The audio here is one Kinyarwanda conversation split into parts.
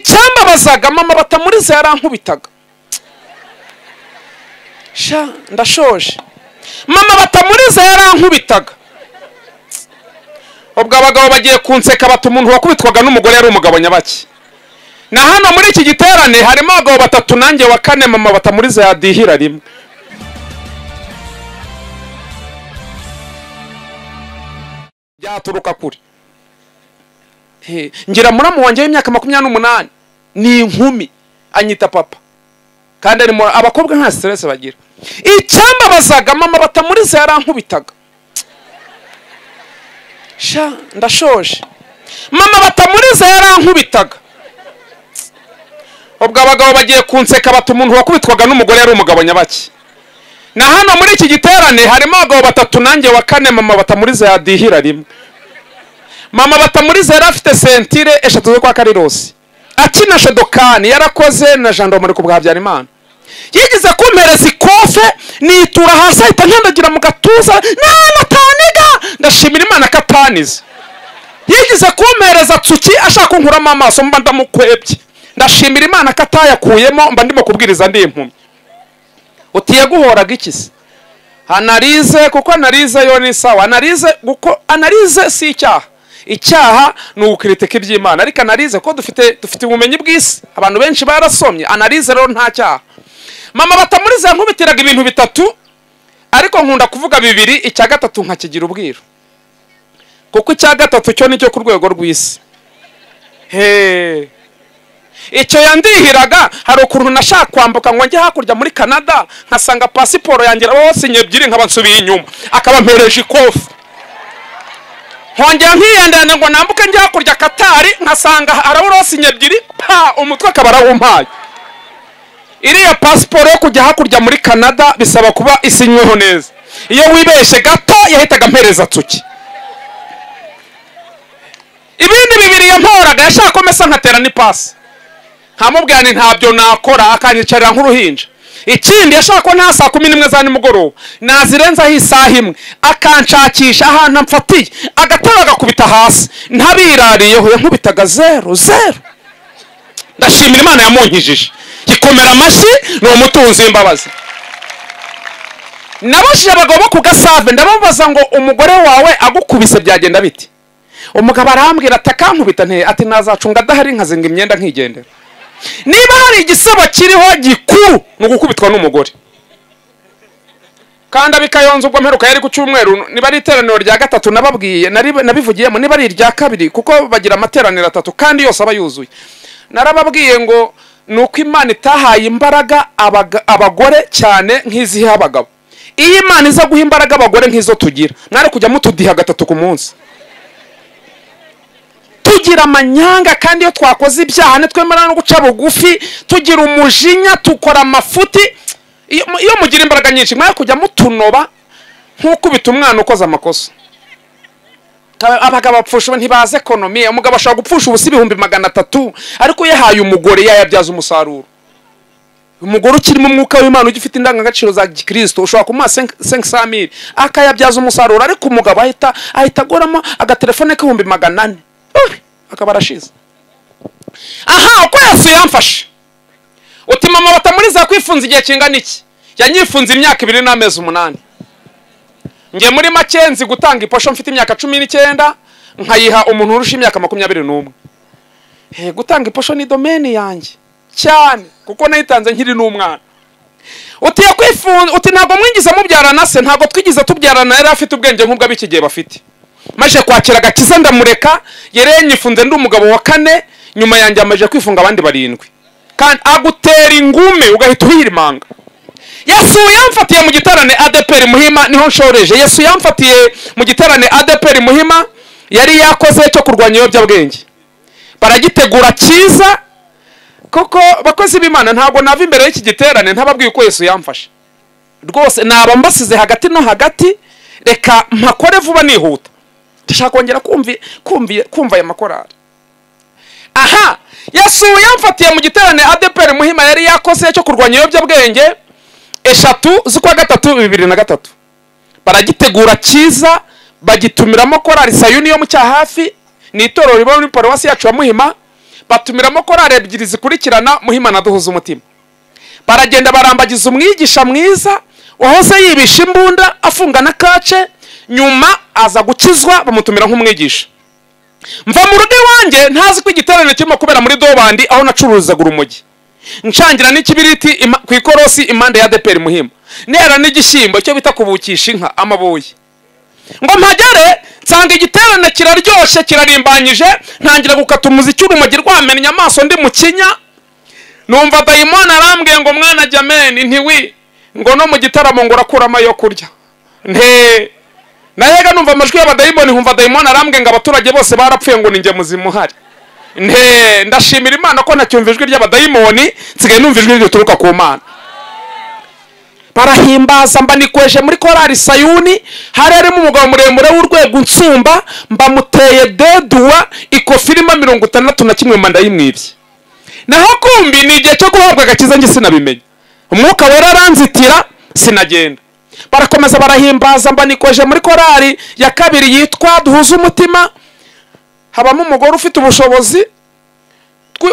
Icyambabazaga mama Batamuriza yarankubitaga. Sha ndashoje. Mama Batamuriza yarankubitaga. Ubwo abagabo bagiye kunseka bati umuntu wakubitwaga n'umugore yari umugabo nyabaki. Na hano muri iki giterane harimo abagabo batatu nanjye wa kane mama Batamuriza yadihira rimwe. Byaturuka kuri. Ngira muramu wanjye w'imyaka 28 ni inkumi anyita papa. Kandi ari abakobwa nta stress bagira. Icyambabazaga mama Batamuriza yarankubitaga. Sha ndashoje. Mama Batamuriza yarankubitaga. Ubwo abagabo bagiye kunseka bati umuntu wakubitwaga n'umugore yari umugabo nyabaki. Na hano muri iki giterane harimo abagabo batatu nanjye wa kane mama Batamuriza yadihira rimwe. Mama Batamuriza yari afite sentire 3 zo kwa Karirosi. Akina Shodokani yarakoze na gendarmerie ku bwa Habyarimana. Yigize kumpereza ikofe nitura hasi ahita nkandagira mu gatuza nanataniga ndashimira Imana katanize. Yigize kumpereza tsuki ashaka kunkuramo amaso mba ndamukwebye. Ndashimira Imana katayakuyemo mba ndimo kubwiriza ndi impumyi. Utiye guhoraga iki se? Analize kuko analize yo ni sawa. Analize kuko analize si icyaha. Icyaha ni ukritika iby'Imana, ariko analize ko dufite ubumenyi bw'isi, abantu benshi barasomye. Analize rero nta cyaha. Mama Batamuriza yankubitiraga ibintu bitatu, ariko nkunda kuvuga bibiri, icya gatatu nkakigira ubwiru. Kuko icya gatatu cyo nicyo ku rwego rw'isi. Icyo yandihiraga hari ukuntu nashaka kwambuka ngo njye hakurya muri Canada nkasanga pasiporo yanjye wasinye ebyiri nkaba nsubiye inyuma akaba mpereje ikofi. Nkongera nkiyendana ngo nambuke njye hakurya Katari nkasanga arabura wasinye ebyiri pa umutwe akaba arawumpaye. Iriya pasiporo yo kujya hakurya muri Canada bisaba kuba isinyweho neza. Iyo wibeshe gato yahitaga mpereza tsuki. Ibindi bibiri yamporaga yashaka ko mesa nkatera ni pasi. Nkamubwira nti ntabyo nakora akanyicarira nk'uruhinja. Ikindi yashaka ko nta saa 11 za nimugoroba nazirenzaho isaha imwe akanshakisha ahantu amfatiye agatara agakubita hasi ntabirariyeho yankubitaga 0-0. Ndashimira Imana yamunkijije. Ikomera amashyi ni umutunzi w'imbabazi. Nabashije abagabo ku Gasave ndababaza ngo umugore wawe agukubise byagenda biti? Umugabo arambwira ati akankubita nte ati nazacunga adahari nkazinga imyenda nkigendera. Niba hari igisebo kiriho gikuru ni ugukubitwa n'umugore. Kandi abikayonza ubwo mperuka yari ku cyumweru, niba ari iteraniro rya gatatu nababwiye nabivugiyemo, niba ari irya kabiri kuko bagira amateraniro atatu kandi yose aba yuzuye. Narababwiye ngo nuko Imana itahaye imbaraga abagore cyane nk'iziha abagabo. Iyo Imana iza guha imbaraga abagore nk'izo tugira, mwari kujya mutudiha gatatu ku munsi. Tugira amanyanga kandi iyo twakoze ibyaha ntitwemera no guca bugufi, tugira umujinya, tukora amafuti. Iyo mugira imbaraga nyinshi mwari kujya mutunoba nk'ukubita umwana ukoze amakosa. Abagabo bapfusha ntibaze ekonomi. Umugabo ashobora gupfusha ubusa 300,000 ariko yahaye umugore yayabyaza umusaruro. Umugore ukirimo umwuka w'Imana ugifite indangagaciro za Gikristo ushobora kumuha 500,000 akayabyaza umusaruro, ariko umugabo ahita agoramo agatelefone k'ibihumbi 400 akaba arashize. Aha uko Yesu yamfashe. Uti mama Batamuriza kwifunza igihe kingana iki? Yanyifunze imyaka 2 n'amezi 8. Nge muri make nzi gutanga iposho mfite imyaka 19 nkayiha umuntu urusha imyaka 21. Gutanga iposho ni domaine yanjye cyane kuko nayitanze nkiri n'umwana. Uti yakwifunza, uti ntago mwingiza mubyarana se, ntago twigize tubyarana, yari afite ubwenge nk'ubwo abiki gihe bafite. Maje kwakira agakiza ndamureka, yerenyifunze ndi umugabo wa kane, nyuma yanjye amaje kwifunga abandi 7. Kandi agutera ingume ugahita uhirimanga. Yesu yamfatiye mu giterane ADPR Muhima niho nshoreje. Yesu yamfatiye mu giterane ADPR Muhima yari yakoze cyo kurwanya ibiyobyabwenge. Baragitegura cyiza koko bakozi b'Imana ntabwo nava imbere y'iki giterane ntababwiye uko Yesu yamfashe. Rwose naba mbasize hagati no hagati, reka mpakore vuba nihuta. Ndashaka kongera kumva aya makorari. Aha Yesu yamfatiye mu giterane ADPR Muhima yari yakoze cyo kurwanya ibiyobyabwenge 3 z'ukwa 3 2003. Baragitegura cyiza bagitumiramo korari Sayuni yo mu Cyahafi, ni itorero riba muri paruwasi yacu ya Muhima. Batumiramo korari ebyiri zikurikirana, Muhima na Duhuza Umutima. Baragenda barambagiza umwigisha mwiza wahoze yibisha imbunda afunga na kace, nyuma aza gukizwa bamutumira nk'umwigisha. Mva mu rugo iwanjye ntazi ko igiterane kirimo kubera muri Dobandi aho nacuruzaga urumogi. Nshangira n'ikibiriti ku ikorosi impande ya DPR Muhima. Nera n'igishyimbo cyo bita kubukisha inka amabuye. Ngo mpagere nsanga igiterane kiraryoshye kirarimbanyije, ntangira gukata umuziki urumogi rwamennye amaso ndi mu kinya. Numva dayimoni arambwiye ngo mwana jameni ntiwi ngo no mu gitaramo ngo urakuramo ayo kurya. Nte nahega numva amajwi y'abadayimoni, nkumva dayimoni arambwiye ngo abaturage bose barapfuye ngo ninjye muzima uhari. Nte ndashimira Imana ko ntacyumva ijwi ry'abadayimoni, nsigaye numva ijwi rituruka ku Mana. Barahimbaza mba nikweje muri korari Sayuni, hari harimo umugabo muremure w'urwego nsumba, mbamuteye deduwa ikofi irimo 61 mba ndayimwibye. Naho kumbi ni igihe cyo guhabwa agakiza njye sinabimenya. Umwuka wera aranzitira sinagenda. Barakomeza barahimbaza mba nikweje muri korari ya kabiri yitwa Duhuza Umutima. Habamo umugore ufite ubushobozi,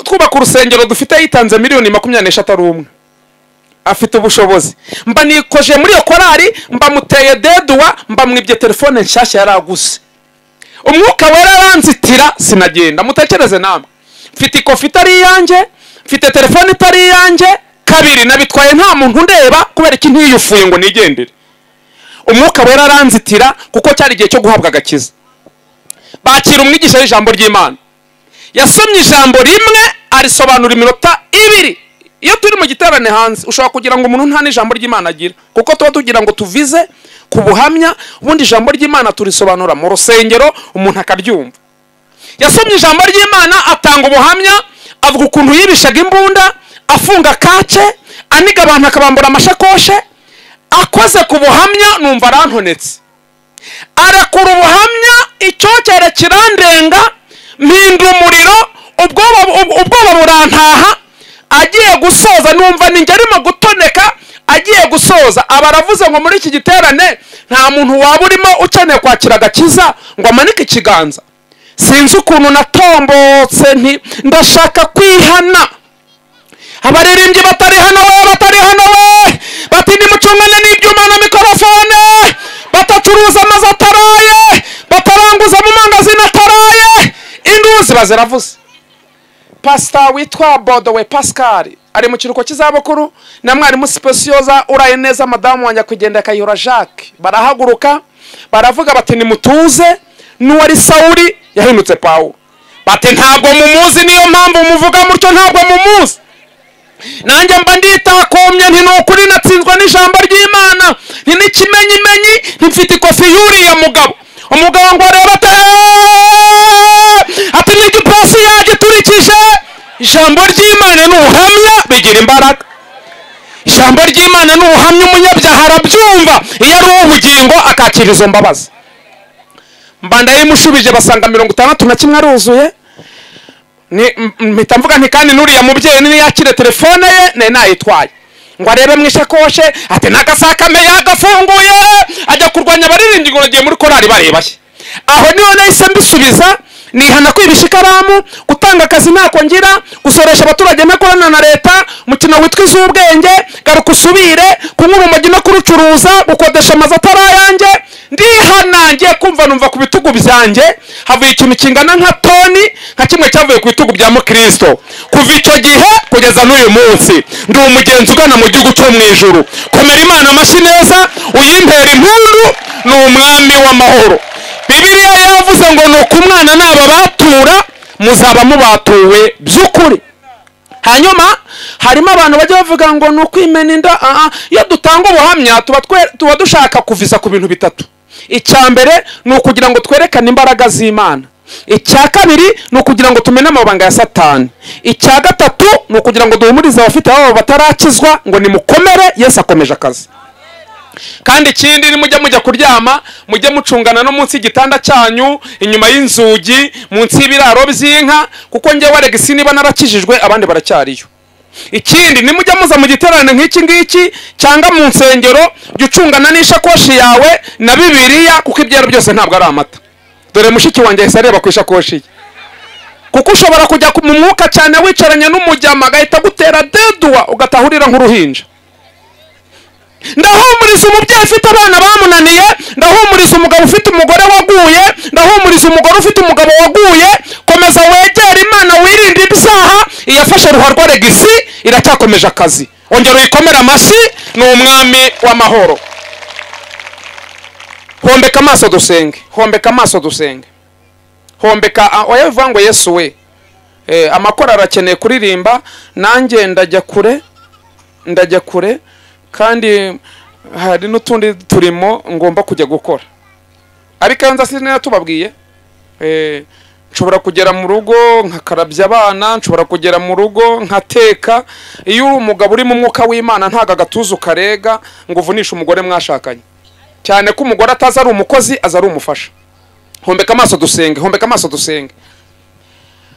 twubaka urusengero dufite yitanze miliyoni 23 ari umwe. Afite ubushobozi. Mba nikoje muri iyo korari, mba muteye deduwa, mba mwibye telefone nshyashya yaraguze. Umwuka wera aranzitira sinagenda. Mutekereze namwe. Mfite ikofi itari iyanjye, mfite telefone itari iyanjye, kabiri nabitwaye nta muntu ndeba kubera iki ntiyufuye ngo nigendere. Umwuka wera aranzitira kuko cyari igihe cyo guhabwa agakiza. Bakira umwigisha w'ijambo ry'Imana. Yasomye ijambo rimwe arisobanura iminota 2. Iyo turi mu giterane hanze ushobora kugira ngo umuntu nta n'ijambo ry'Imana agira, kuko tuba tugira ngo tuvize ku buhamya, ubundi ijambo ry'Imana turisobanura mu rusengero umuntu akaryumva. Yasomye ijambo ry'Imana atanga ubuhamya, avuga ukuntu yibishaga imbunda, afunga kace, aniga abantu akabambura amashakoshe. Akoze ku buhamya numva arantonetse. Arakura ubuhamya, icyokere kirandenga, mpinda umuriro, ubwoba burantaha. Agiye gusoza numva ninjye arimo gutoneka. Agiye gusoza aba aravuze ngo muri iki giterane nta muntu waba urimo ukeneye kwakira agakiza ngo amanike ikiganza. Sinzi ukuntu natombotse nti ndashaka kwihana. Abaririmbyi batari hano we, batari hano we, bati nimucungane n'ibyuma na mikorofone, batacuruza amazu ataraye, bataranguza mu mangazini ataraye, induru ziba ziravuze. Pastor witwa Bodowe Pascal ari mu kiruko cy'izabukuru na mwarimu Specioza uraye neza madamu wanjye kugenda Kayihura Jacques. Barahaguruka baravuga bati nimutuze, n'uwari Sauli yahindutse Pawulo. Bati ntabwo mumuzi, niyo mpamvu muvuga mutyo, ntabwo mumuzi. Nanjye mba nditakomye nti nukuri natsinzwe n'ijambo ry'Imana, nti n'ikimenyimenyi, nti mfite ikofi yuriya mugabo. Umugabo ngo arebe ati n'igiposi yagiturikije. Ijambo ry'Imana ni ubuhamya bigira imbaraga. Ijambo ry'Imana ni ubuhamya, umunyabyaha arabyumva iyo ari ubugingo akakira izo mbabazi. Mba ndayimushubije basanga 61 aruzuye. Mpita mvuga nti kandi nuriya mubyeyi niyakire telefone ye nari nayitwaye ngo arebe mu ishakoshe, ati n'agasakame yagafunguye, ajya kurwanya abaririmbyi ngo bagiye muri korari bareba he. Aho niho nahise mbisubiza, nihana kwibisha ikaramu, gutanga akazi ntako ngira, gusoresha abaturage ntakorana na leta, umukino witwa iz'ubwenge, garuka usubire, kunywa urumogi no kurucuruza, gukodesha amazu atari ayanjye. Ndihana ngiye kumva numva ku bitugu byanjye havuye ikintu kingana nka toni, nka kimwe cyavuye ku bitugu bya Mukristo. Kuva icyo gihe kugeza n'uyu munsi ndi umugenzi ugana mu gihugu cyo mu ijuru. Komera Imana amashyi neza, uyimpera impundu, ni umwami w'amahoro. Bibiliya yavuze ngo nuko umwana naba batura muzaba mubatuwe by'ukuri. Hanyuma harimo abantu bajya bavuga ngo ni ukwimena inda. Iyo dutanga ubuhamya tuba dushaka kuviza ku bintu bitatu. Icya mbere ni ukugira ngo twerekane imbaraga z'Imana. Icya kabiri ni ukugira ngo tumene amabanga ya Satani. Icya gatatu ni ukugira ngo duhumurize abafite ababo batarakizwa ngo nimukomere, Yesu akomeje akazi. Kandi ikindi ni mujya kuryama, mujye mucungana no munsi y'igitanda cyanyu, inyuma y'inzugi, munsi y'ibiraro by'inka, kuko njye Alex niba narakijijwe abandi baracyariyo. Ikindi ni mujya muza mu giterane nk'iki ngiki cyangwa mu nsengero, jya ucungana n'ishakoshi yawe na Bibiliya, kuko ibyero byose ntabwo ari amata. Dore mushiki wanjye yahise areba ku ishakoshi ye. Kuko ushobora kujya mu mwuka cyane wicaranye n'umujyama agahita gutera deduwa, ugatahurira nk'uruhinja. Ndahumuriza umubyeyi ufite abana bamunaniye, ndahumuriza umugabo ufite umugore waguye, ndahumuriza umugore ufite umugabo waguye. Komeza wegere Imana, wirinde ibyaha. Iyafashe ruharwa regisi iracyakomeje akazi. Ongera uyikomere amashyi, ni umwami w'amahoro. Hombeka amaso dusenge, hombeka amaso dusenge, hombeka. Oya bivuga ngo Yesu we, amakora arakeneye kuririmba. Nanjye ndajya kure, ndajya kure, kandi hari n'utundi turimo ngomba kujya gukora. Ariko nza sinari tubabwiye, nshobora kugera mu rugo nkakarabya abana, nshobora kugera mu rugo nkateka. Iyo uri umugabo uri mu mwuka w'Imana ntago agatuza ukarega ngo uvunishe umugore mwashakanye, cyane ko umugore ataza ari umukozi, aza ari umufasha. Hombeka amaso dusenge, hombeka amaso dusenge,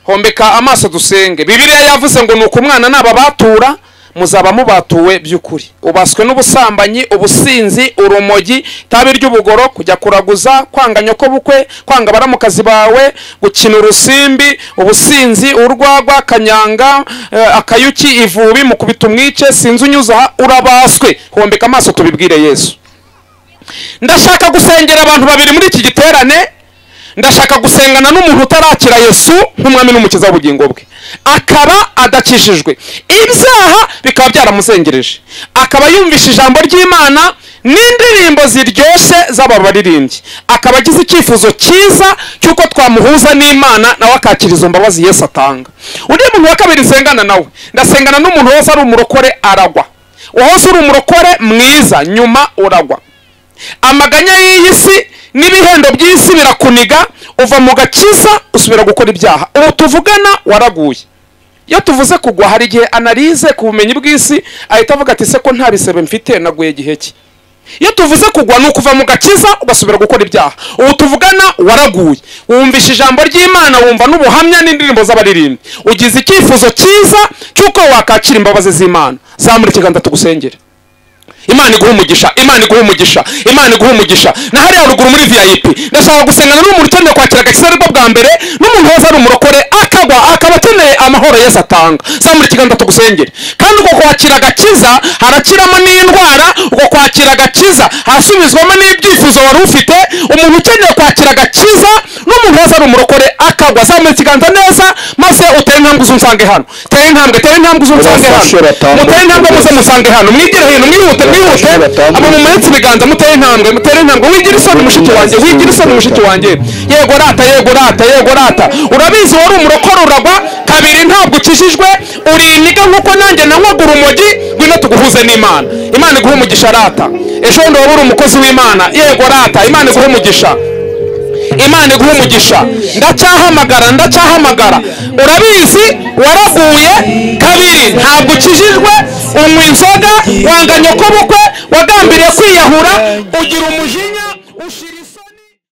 hombeka amaso dusenge. Bibiliya yavuze ngo nuko umwana naba batura muzaba mubatuwe by'ukuri. Ubaswe n'ubusambanyi, ubusinzi, urumogi, itabi ry'ubugoro, kujya kuraguza, kwanga nyoko bukwe, kwanga baramukazi bawe, gukina urusimbi, ubusinzi, urwagwa, kanyanga, akayuki, ivubi, mukubita umwice, sinzi unyuza, urabaswe. Hombeka amaso tubibwire Yesu. Ndashaka gusengera abantu babiri muri iki giterane. Ndashaka gusengana n'umuntu utarakira Yesu nk'umwami n'umukiza w'ubugingo bwe, akaba adakijijwe, ibyaha bikaba byaramuzengereje, akaba yumvisha ijambo ry'Imana n'indirimbo ziryoshye z'aba baririmbyi, akaba agize icyifuzo cyiza cy'uko twamuhuza n'Imana, nawe akakira izo mbabazi Yesu atanga. Undi muntu wa kabiri nsengana nawe, ndasengana n'umuntu wose ari umurokore aragwa, uwose uri umurokore mwiza nyuma uragwa. Amaganya y'iyi si n'ibihendo by'isi birakuniga, uva mu gakiza usubira gukora ibyaha. Ubu tuvugana waraguye. Iyo tuvuze kugwa hari igihe analize ku bumenyi bw'isi ahita avuga ati se ko nta bisebe mfite, naguye gihe ki? Iyo tuvuze kugwa ni ukuva mu gakiza ugasubira gukora ibyaha. Ubu tuvugana waraguye, wumvisha ijambo ry'Imana, wumva n'ubuhamya n'indirimbo z'abaririmbyi, ugize icyifuzo cyiza cy'uko wakakira imbabazi z'Imana. Zamura ikiganza tugusengere. Imana iguhe umugisha, Imana iguhe umugisha, Imana iguhe umugisha. Na hariya ruguru muri VIP ndashaka gusengana n'umuntu ukeneye kwakira agakiza aribwo bwa mbere, n'umuntu wese ari umurokore akagwa akaba akeneye amahoro Yesu atanga. Zamura ikiganza tugusengere. Kandi uko kwakira agakiza harakiramo n'indwara, uko kwakira agakiza hasubizwamo n'ibyifuzo wari ufite. Umuntu ukeneye kwakira agakiza n'umuntu wese ari umurokore akagwa, zamura ikiganza neza maze utere intambwe uzunsange hano. Tere intambwe, tere intambwe uzunsange hano. Mutere intambwe muze musange hano. Mwigire hino, mwihute, mwihute. Abo mumanitse ibiganza mutere intambwe, mutere intambwe. Wigira isoni mushiki wanjye, wigira isoni mushiki wanjye. Yego rata, yego rata, yego rata. Urabizi wari umurokore uragwa kabiri, ntabwo ukijijwe, uri iniga nkuko nanjye nanywaga urumogi. Ngwino tuguhuze n'Imana. Imana iguhe umugisha rata. Ejo bundi waba uri umukozi w'Imana. Yego rata, Imana iguhe umugisha, Imana iguhe umugisha. Ndacyahamagara, ndacyahamagara. Urabizi waraguye kabiri, ntabwo ukijijwe, unywa inzoga, wanga nyoko bukwe, wagambiriye kwiyahura, ugira umujinya.